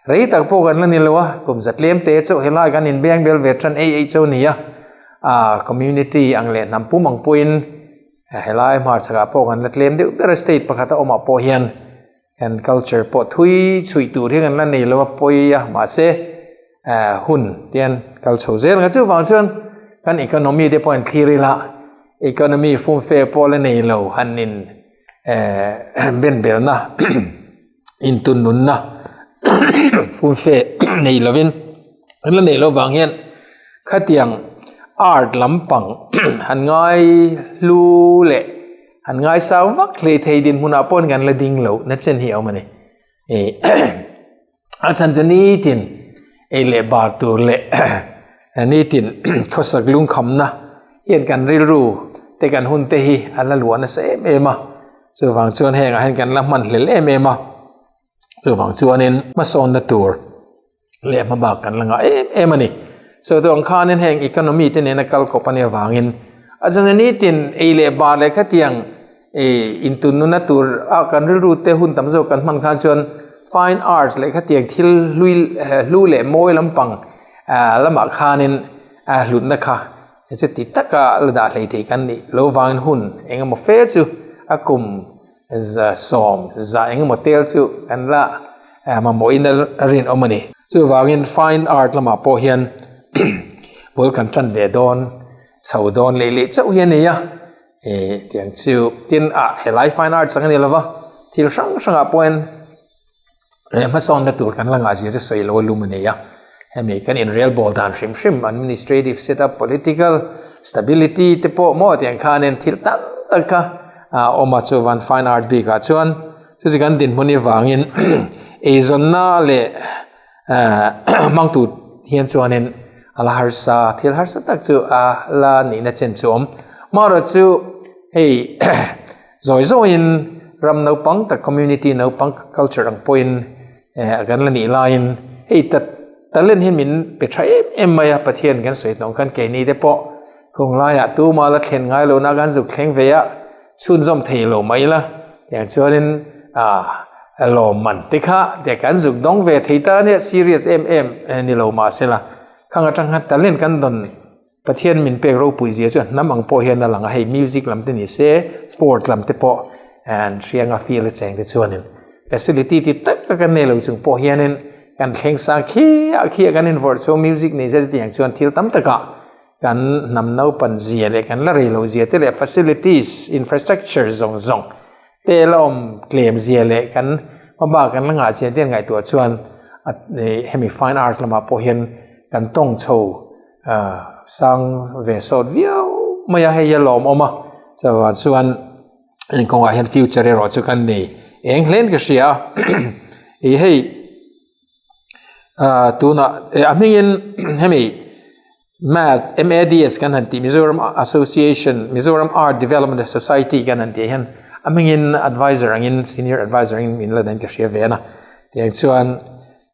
A: rei tak pawh kan la ni lo a kum za tlem te chauh helai kan inbeng bel ve tan ei ei chauh a ni a ah community ang leh hnam pum ang pawhin helai hmarchhakah pawh kan la tlem deuh ber a state pakhat a awmah pawh hian Kan culture pawh thui chhuih tur hi kan la nei lo a pawi a mahse eh hun tian kal chho zel ang a chuvang chuan kan economy te pawh in thlir ila economy fumfe pawh la nei lo han in eh ben belna intun nunna fumfe nei lovin an la neih loh vang hian khatiang art lampang han ngai hlu leh An ngaisang vak hlei thei dinhmunah pawhin kan la ding lo na chen hi a awm a ni. A chhan chu nitin ei leh bar tur leh nitin khawsak lungkhamna hian kan rilru te kan hun te hi a la luah nasa em em a. Chuvang chuan hengah hian kan la hman hlel em em a. Chuvang chuanin hmasawnna tur leh hmabak kan la ngah em em a ni. So tu ang khanin heng economy te nena kal kawp a nih avangin a zana nitin ei leh bar leh khatiang ei intun nuna tur a kan rilru te hun tam zawk kan hman khan chuan fine arts leh khatiang thil hlui hlu leh mawi lampang lamah khanin hlutna kha chuti taka la dah hlei thei kan nih lo vangin hun engemaw fe chu a kum 10 za engemaw tel chu kan la mamawhin a rinawm a ni. Chuvangin fine art lamah pawh hian bul kan tan ve dawn chho dawn leh leh chauh hi a ni a, ih tiang chu tin ah helai fine arts ang a ni lova thil hrang hrangah pawhin hmasawnna tur kan la ngahzia chu sawi lo a lum a ni a, hemi kan inrel bawl dan hrim hrim administrative set up political stability te pawh maw tiang khanin thil tam tak kha a awm a chuan fine art bikah chuan chu chu kan dinhmun avangin eizawnna leh hmang tur hian chuanin a la harsa thil harsa tak chu a la nihna chen chu a awm amaherawhchu hei. Zawi zawiin ram naupang tak community naupang culture ang pawhin eh kan la nih laiin hei ta talent hi min pe tha em em mai a Pathian kan sawi hnawng khan keini te pawh khung laiah tuma la thlen ngai lohna kan zuk thleng ve a chhunzawm thei lo mai la tiang chuanin ah lawmman te kha te kan zuk dawng ve thei ta ania serious em em ni lo mahsela khang atang khan talent kan dawn Pathian min pek ropui zia chu hnam ang pawh hian a lang a, hei music lam te ni se, sport lam te pawh an hrianga field a cheng te chuanin facility ti tak a kan nei lo chung pawh hianin kan thleng sang khiah khiah kan invawrh chho music nei se chutiang chuan thil tam takah kan hnam naupan zia leh kan la rei lo zia te leh facilities infrastructure zawng zawng te la awm tlem zia leh kan hmabak kan la ngah zia te an ngaihtuah chuan hemi fine art lamah pawh hian kan tawng chho Sang ve sawt viau mai a hei a lawmawm a chuvang chuan eng kawngah hian future erawh chu kan nei eng hlein ka hria a ih hei ah tunah a hmingin hemi maths M A D S kan han tih Mizoram Association Mizoram Art Development Society kan han tih hian a hmingin advisor angin senior advisor angin min la dahin ka hria ve a. Tiang chuan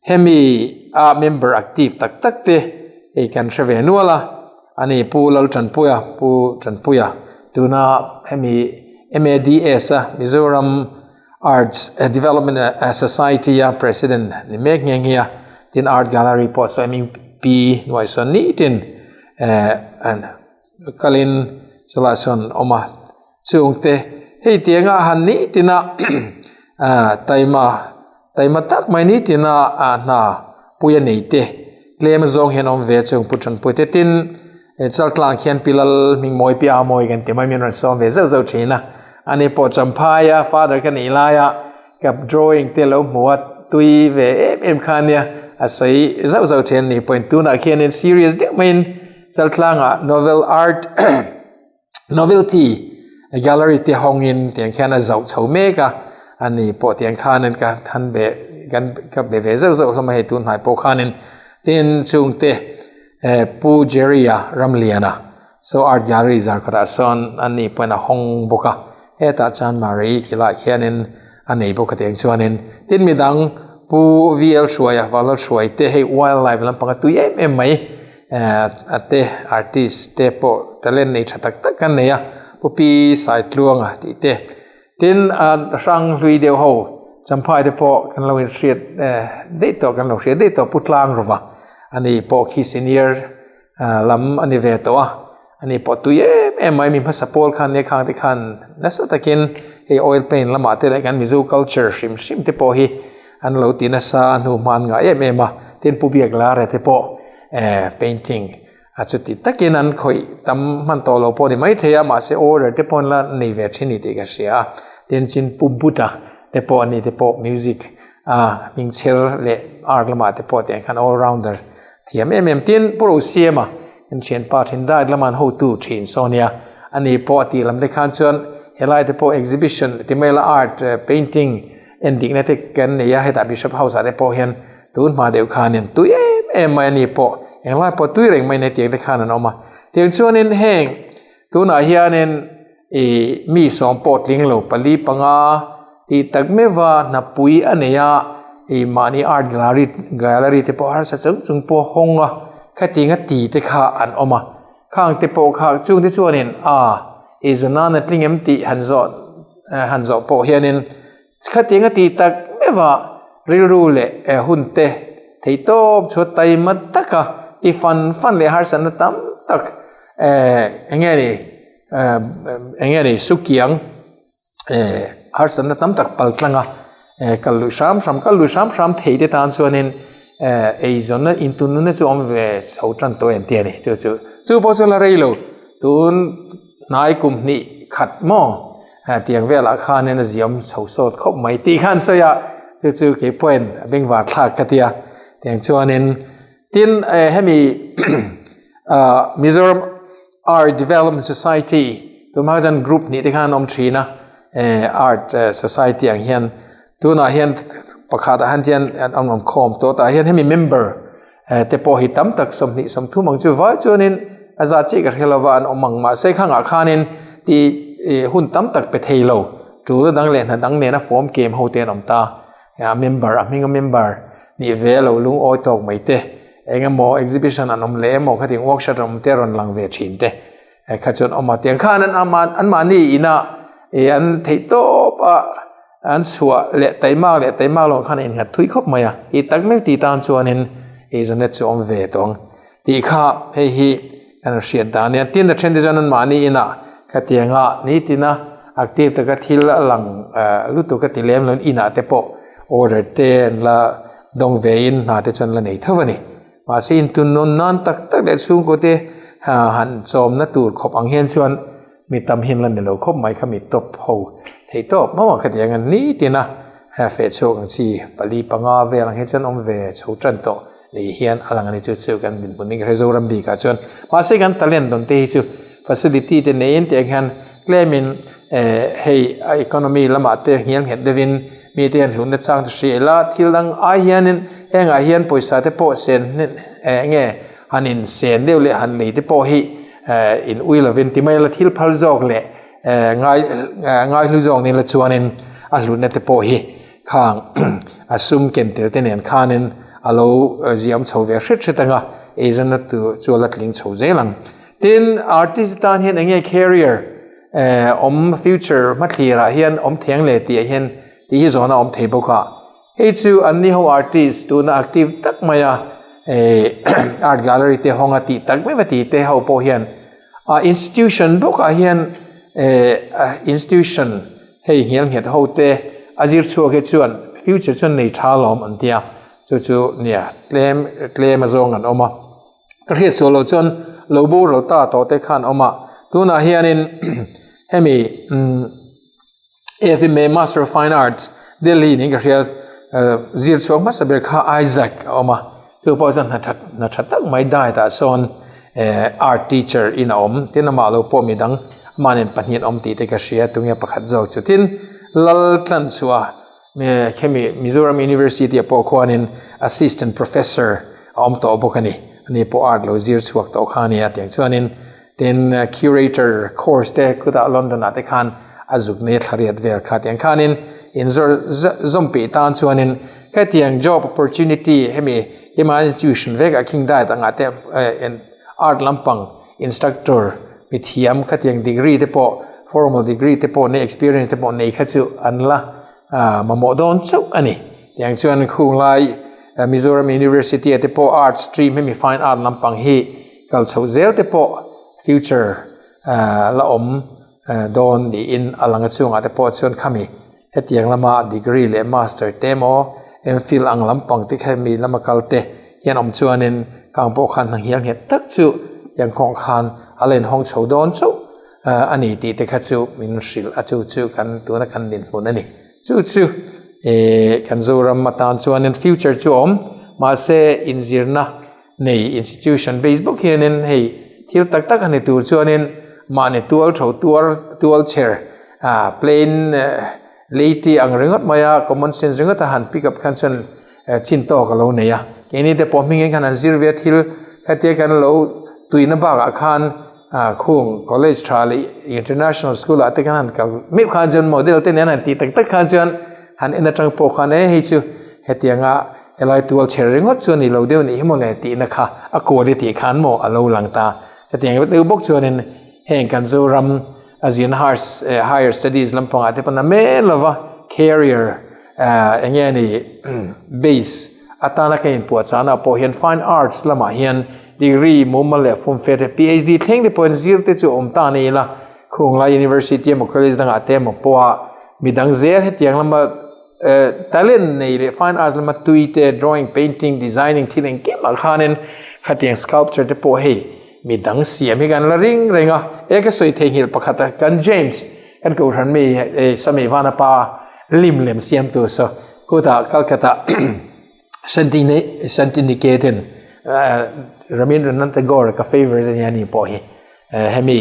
A: hemi a member active tak tak te hei kan hre ve nual a, ani Pu Laltanpuia, Pu Tanpuia tuna hemi MADS a Mizoram Arts Development Society a President ni mek nghe nghe a, tin Art Gallery pawh saw MUP hnuai sawn nitin eh kalin chulai sawn awm a, chungte hei tianga han nitina taima taima tak mai nitina hna pui a nei te tlem zawng hian awm ve chung pu tanpui te tin chaltlang khian pilal hming mawi pi a mawi kan ti mai min rawn sawm ve zauh zauh thin a ani pawh champhai a father ka nih lai a ka drawing te lo hmu a tui ve em em kha ania a sawi zauh zauh thin a ni pawhin tunah khianin serious deuh maiin chaltlangah novel art Novelty gallery te hawngin tiang khian a zauh chho mek a, ani pawh tiang khanin ka han be kan ka be ve zauh zauh hlawm a hei tun hnai pawh khanin tin chungte eh Pu Jerry-a Ramliana so art gallery zar kawtah sawn ani pawhin a hawng bawk a, hetah chuan Mari kilai khianin a nei bawk a tiang chuanin tin midang Pu VL Hruaia Vanlal Hruai te hei wildlife lampang a tui em em mai. A te artist te pawh talent nei tha tak tak an nei a Pu Pi Saitluanga tih te tin a hrang hlui deuh ho Champhai te pawh kan lo inhriat daih tawh kan lo hriat daih tawh Pu Tlang Rova ani pawh khi senior lam a ni ve tawh a ani pawh tui em em mai mi hmasa pawl khan nia khang te khan nasa takin hei oil paint lamah te leh kan Mizo culture hrim hrim te pawh hi an lo ti nasa a hnu hman ngah em em a tin Pu Biak Lare te pawh eh painting a chuti takin an khawih tam hman tawh lo pawh a ni maithei a mahse order te pawh an la nei ve thin ni tih ka hria a tin chin Pu Buta te pawh ani te pawh music a hming chher leh art lamah te pawh tiang khan all rounder thiam em em tin Pu Rosiama in thianpa thin diet lama an hotu thin saw nia ani pawh a tih lam te khan chuan helai te pawh exhibition ti mai la art painting En dikna te kan nei a, hetah Bishop House ah te pawh hian tun hma deuh khanin tui em em mai a ni pawh, englai pawh tui reng mai nei tiang te khan an awm a. Tiang chuanin heng tunah hianin ih mi sawm pawh tling lo pali panga tih tak meuh a hnapui a nei a, ih mahni art gallery gallery te pawh harsa chung chung pawh hawng a, khatiang a ti te kha an awm a. Khang te pawh kha chung te chuanin a ih zan a tling em tih han zawh han zawh pawh hianin khatiang a tih tak meuh a rilru leh hun te theihtawp chhuat taima taka ti fan fan leh harsatna tam tak eh eng nge ni eh eng nge ni sukiang eh harsatna tam tak pal tlang a eh kal luih hram hram kal luih hram hram thei te tan chuanin eh eizawnna intunnuna chu awm ve chho tan tawh em tih a ni chu chu chu pawh chu la rei lo tun hnai kum hnih khat maw tiang velah khanin a ziam chho sawt khawp mai tih khan sawi a chu chu kei pawhin a bengvar thlak ka tia tiang chuanin tin eh hemi Mizoram Art Development Society tunah hian group hnih te khan an awm thin a eh art society ang hian tunah hian pakhatah hian tian an awm khawm tawh tah hian hemi member eh te pawh hi tam tak 20 30 ang chu vai chuanin a zat chiah ka hre lova an awm ang mahse khangah khanin tih ih hun tam tak pe thei lo tul dang leh hna dang nena form kem ho te an awm ta a member a hminga member nih ve lo lungawi tawk mai te eng emaw exhibition an awm leh emaw khatin workshop an awm te rawn lang ve thin te eh kha chuan awm a tiang khan an ama anmahni ina ih an theih tawp a an chhuah leh taimak leh taimak loh khan a innghat thui khawp mai a tih tak mek tih tan chuanin ih zanet chu awm ve tawh ang tih kha hei hi kan hriat dan ania tin a then te chuan anmahni inah khatianga nitina active taka thil a lang lutuk a ti lem lo inah te pawh order te an la dawng ve in hna te chuan la nei tho a ni mahse intun nawn nan tak tak leh chhungkaw te han chawmna tur khawp ang hian chuan mi tam hian la ni lo khawp mai kha mi top ho thei tawp hmawm ang khatiang an nitin a feh chhuak ang chi pali panga vel ang hi chuan awm ve chho tan tawh ni hian a lang a ni chu chu kan dinhmun ni ka hre Zoram bik ah chuan mahse kan talent dawn te hi chu facility te neiin tih ang hian tlemin eh hei a economy lamah te nghial nghet deuhin mi te hian hlutna chang chu hria ila thil dang ai hianin hengah hian pawisa te pawh sen hnen eh nge han in sen deuh leh han lei te pawh hi eh in ui lovin ti mai ila thil phal zawk leh eh ngai eh ngai hlu zawk nila chuanin a hlutna te pawh hi. Khang a sum ken tel te nen khanin a lo ziam chho ve hret hret anga eizawnna tur chu a la tling chho zel ang. Tin, artist tan hian enge career awm future hmathlir ah hian awm theng le tih ah hian tih hi zawhna awm thei bawk a. Hei chu an ni ho artist tuna active tak maia art gallery te hawnga tih tak mai va tih te ho pawh hian a institution bawkah hian institution hei nghel nghet ho te a zir chhuak hi chuan future chuan nei tha alawm an tia chu chu nia tlem tlem a zawng an awm a ka hriat sual loh chuan lo boral ta tawh te khan awm a tunah hianin hemi AFMA Master of Fine Arts Delhi niin ka hria zir chhuak hmasa ber kha Isaac a awm a chu pawh chuan hna that hna tha tak mai diet ah sawn art teacher in a awm tin amah lo pawh midang amah nen pahnih an awm tih te ka hria tunge pakhat zawk chu tin lal tlan chhuah khemi Mizoram University ah pawh khuanin assistant professor a awm tawh bawk a ni ani pawh art lo zir chhuak tawh kha a nia tiang chuanin Tin, curator course te khutah London ah te khan a zuk nei a thlariat vel kha tiang khanin in zawm peih tan chuanin khatiang job opportunity hemi hema institution vek ah King Diet angah te art lampang instructor mithiam khatiang degree te pawh formal degree te pawh nei experience te pawh nei kha chu an la mamawh dawn chauh a ni. Tiang chuan khung lai Mizoram University ah te pawh art stream hemi fine art lampang hi Kal chhoh zel te pawh future la awm dawn niin a lang a chungah te pawh chuan khami hetiang lama degree leh master te emaw MPhil ang lampang te kha mi lama kal te hian awm chuanin khang pawh khan hna nghial nghet tak chu tiang khawng khan a la inhawng chho dawn chauh a ni tih te kha chu min hrilh a chu chu kan tuna kan dinhmun a ni. Chu chu kan Zoram atan chuanin future chu a awm mahse inzirna Nei institution base bawk hianin hei thil tak tak a ni tur chuanin mahni tual tho tuar tual chher ah plain lady ang ringawt mai a common sense ringawt a han pick up khan chuan chin tawk a lo nei a keini te pawh hmingin khan an zir ve a thil khatia kan lo tuina bakah khan ah khung college tha leh international school ah te khan han kal meuh khan chuan model te nen han tih tak tak khan chuan han en atang pawh khan e hei chu hetianga Helai tual chher ringawt chu a ni lo deuh nih hi maw le tihna kha a quality khan maw a lo lang ta. Chutiang deuh bawk chuanin heng kan Zoram a zirna higher studies lampangah te pawn a mel lova career eng nge ni base atana ka inpuahchahna pawh hian fine arts lamah hian degree mumal leh fumfe te PhD thleng te pawhin zir te chu awm ta ni ila Khunglai University emaw college dangah te emaw pawha midang zel hetiang lama Talent nei leh fine arts lama tui te, drawing, painting, designing thil engkim ah khanin khatiang sculpture te pawh hei mi dang siam hi kan la ring reng a. E ka sawi theihnghilh pakhat a, kan James kan kohhran mi e Sami Vanapa lim lem siam tur saw khutah Calcutta Shantiniketan Rabindranath Tagore ka favourite ania ni pawh hi. Hemi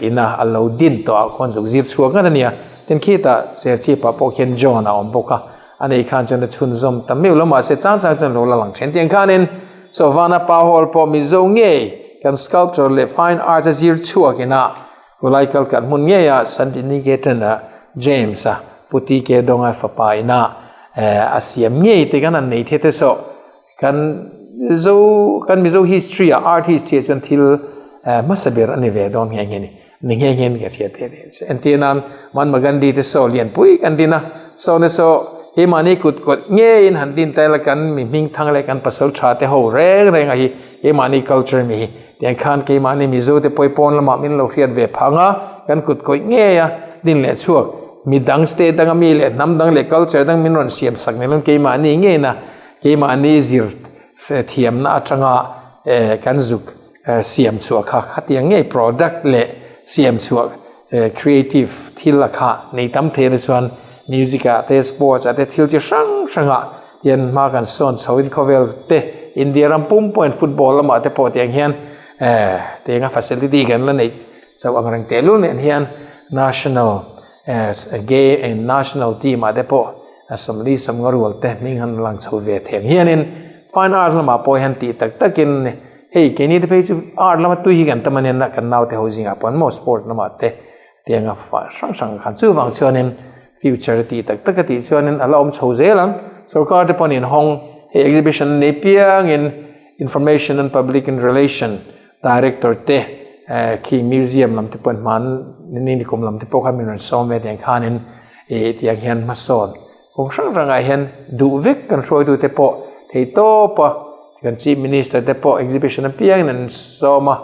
A: ina a lo din tawh ah khuan zuk zir chhuak ngat a nia. Tin khitah Serchhip ah pawh khian John a awm bawk a, a nei khan chuan a chhunzawm ta meuh lo mahse chang chang chuan lo la lang then. Tiang khanin Sawvana pa hall pawh Mizo ngei kan sculpture leh fine arts a zir chhuak ina Kulai kalkat hmun ngeia Santiniketan a James a Pu TK Dawnga fapa ina a siam ngei te kan han nei the te saw Kan Mizo kan Mizo history ah art history ah chuan thil hmasa ber a ni ve dawn nghe nghe ni. Ni nghe nghe ni ka hriat theih ni. Entir nan Mahatma Gandhi te saw lian pui kan din a, saw ne saw keimahni kut kawt ngeiin han din ta ila kan mi hming thang leh kan pasal tha te ho reng reng a hi keimahni culture mi hi. Tiang khan keimahni Mizo te pawh pawn lamah min lo hriat ve phang a, kan kut kawih ngei a din leh chhuak. Midang state danga mi leh hnam dang leh culture dang min rawn siam sak ni lawm keimahni ngeina Keimahni zir thiamna atanga kan zuk siam chhuah kha khatiang ngei product leh siam chhuah creative thil a kha nei tam thei na chuan music ah te sports ah te thil chi hrang hrang ah tian hma kan sawn chho in khawvel te India ram pum pawhin football lamah te pawh tiang hian tiang a facility kan la neih chauh ang reng tehlul nen hian national game national team ah te pawh A sawmli sawmnga rual te hming han lang chho ve theng hianin fine art lamah pawh hian tih tak takin hei keini te phei chu art lama tui hi kan tam ania kan naute ho zingah pawh an maw sport lamah te tianga hrang hrang khan chuvang chuanin. Future tih tak tak a tih chuanin a la awm chho zel ang. Sorkar te pawhin inhawng hei exhibition an nei piangin Information and Public in Relation Director te khi museum lam te pawhin hman ni ni kum lam te pawh khan min rawn sawm ve tiang khanin ih tiang hian hmasawn kawng hrang hrangah hian duh vek kan hruaitu te pawh thei tawp a kan Chief Minister te pawh exhibition apiangin an sawm a.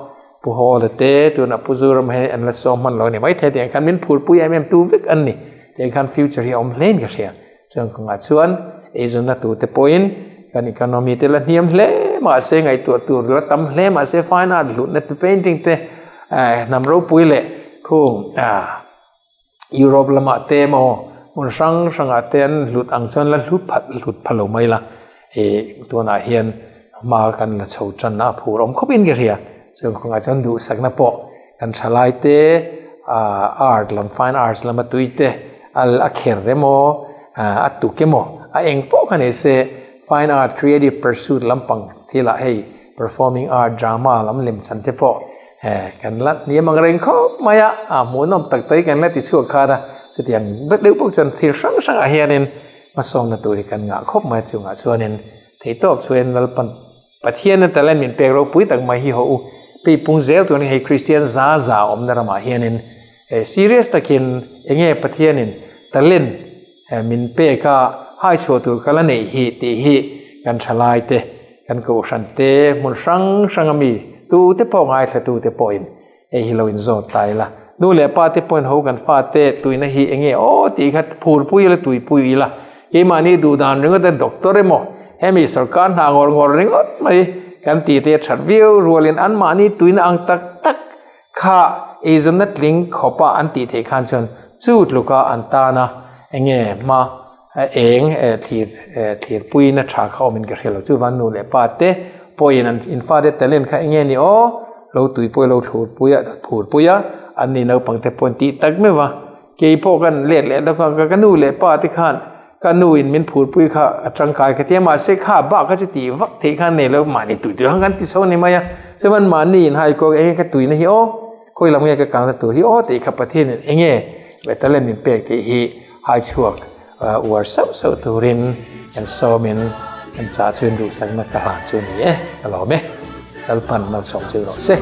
A: Pu Hawla te tunah Pu Zoram hi an la sawm hman lo a ni maithei tiang khan min phurpui em em tu vek an ni tiang khan future hi a awm hlein ka hria chuan kawngah chuan eizawnna tur te pawhin kan economy te la hniam hle mahse ngaihtuah tur la tam hle mahse fine art hlutna te painting te hnam ropui leh khung Europe lamah te emaw hmun hrang hrangah te an hlut ang chuan la hlut phat hlut pha lo mai la ih tunah hian hma kan la chho tan a phur awm khawp in ka hria chuan kawngah chuan duhsakna pawh kan thalai te ah art lam fine arts lama tui te al a kher emaw ah a tuk emaw a eng pawh kha ni se fine art creative pursuit lampang thilah hei performing art drama lam lem chan te pawh He kan la hniam ang reng khawp mai a, a hmuhnawm tak tak hi kan la ti chhuak khan a, chutiang deuh deuh pawh chuan thil hrang hrangah hianin hmasawnna tur hi kan ngah khawp mai a, chungah chuanin theihtawp chhuain Lalpan Pathian a talent min pek ropui tak mai hi haw u, peipung zel turin hei Kristian za za awmna ramah hianin serious takin enge Pathianin talent min pek a, hai chhuah tur ka la neih hi tih hi kan thalai te, kan kohhran te, hmun hrang hrang ami tu te pawh ngaithla tu te pawhin hei hi lo inzawt ta ila. Nu leh pa te pawhin ho kan fa te tuina hi enge aw tih kha phurpui ila tuipui ila. Keimahni duhdan ringawt a doctor emaw hemi sorkar hna ngawr ngawr ringawt mai kan tih te that viau rualin anmahni tuina ang tak tak Kha eizawnna tling khawpa an tih theih khan chuan chu tluka an tana enge hma eng thlir thlirpuina tha kha awmin ka hria lo. Chuvan nu leh pa te pawhin an in fate talent kha enge ni aw lo tuipawh lo thlurpui a phurpui a an ni naupang te pawhin tih tak meuh va kei pawh kan let leh deuh kha ka nu leh pa te khan Ka nu in min phurpui kha a tangkai ka ti a, mahse kha bak kha chu tih vak theih khan nei lo, mahni tui tui ang kan ti chho ni mai a, chuan mahni in hai kuak enge ka tuina hi aw, khawi lam nge ka kalna tur hi aw tih kha Pathian in enge talent min pek tih hi hai chhuak uar sauh sauh turin kan sawmin kan chah chu in duhsakna ka hlan chu ni e, ka lawm e, Lalpan malsawm chu rawh se.